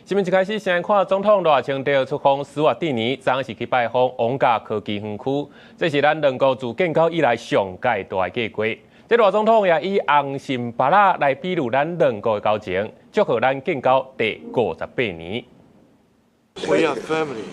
新聞一開始先看總統賴清德出訪史瓦蒂尼，昨是去拜訪王家科技園區，這是咱兩國自建交以來上蓋大的計劃。這賴總統也以紅心芭樂來比喻咱兩國的交情，祝賀咱建交第58年。 We are family.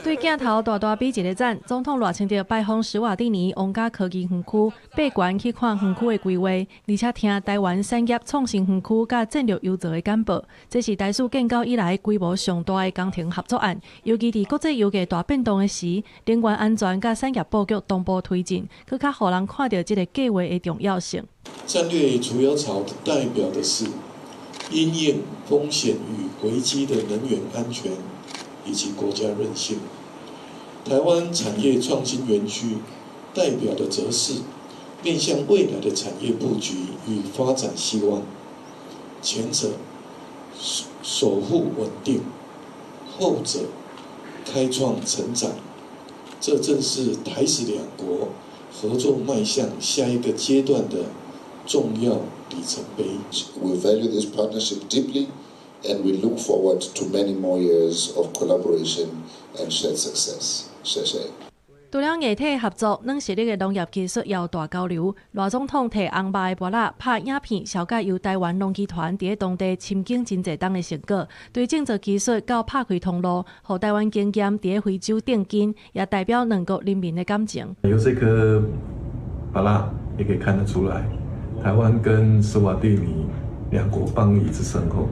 對鏡頭大大比一個讚，總統賴清德拜訪史瓦蒂尼王家科技園區，爬懸去看園區的規劃，而且聽台灣產業創新園區佮戰略油槽的簡報。這是台史建交以來規模上大的工程合作案，尤其佇國際油價大變動的時，能源安全佮產業布局同步推進，閣較予人看著這個計劃的重要性。戰略儲油槽代表的是因應風險與危機的能源安全以及國家韌性。台灣產業創新園區代表的則是面向未來的產業布局與發展希望。前者守護穩定，後者開創成長。這正是台史兩國合作邁向下一個階段的重要里程碑。 We value this partnership deeply, and we look forward to many more years of collaboration and shared success. 謝謝。除了硬體合作，軟實力的農業技術也有大交流。賴總統提紅肉的芭樂拍影片，紹介由台灣農機團佇當地深耕真濟冬的成果，對種植技術到拍開通路，予台灣經驗佇非洲定根，也代表兩國人民的感情。由這顆芭樂也可以看得出來，台灣跟史瓦蒂尼兩國邦誼之深厚，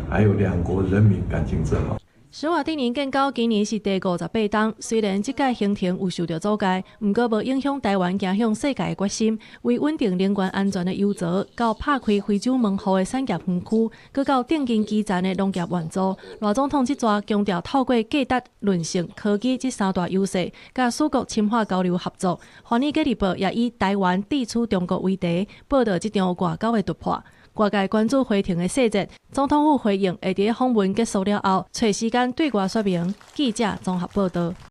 還有兩國人民感情真好。史瓦蒂尼建交今年是第58冬，雖然這屆行程有受著阻礙，毋過無影響台灣走向世界的決心。為穩定能源安全的油槽，到拍開非洲門戶的產業園區，閣到定根基層的農業援助，賴總統這逝強調透過價值、韌性、科技這三大優勢，佮史國深化交流合作。華爾街日報也以台灣智取中國為題，報導這場外交的突破。外界關注回程的細節，總統府回應會佇訪問結束了後，揣時間對外說明。記者綜合報導。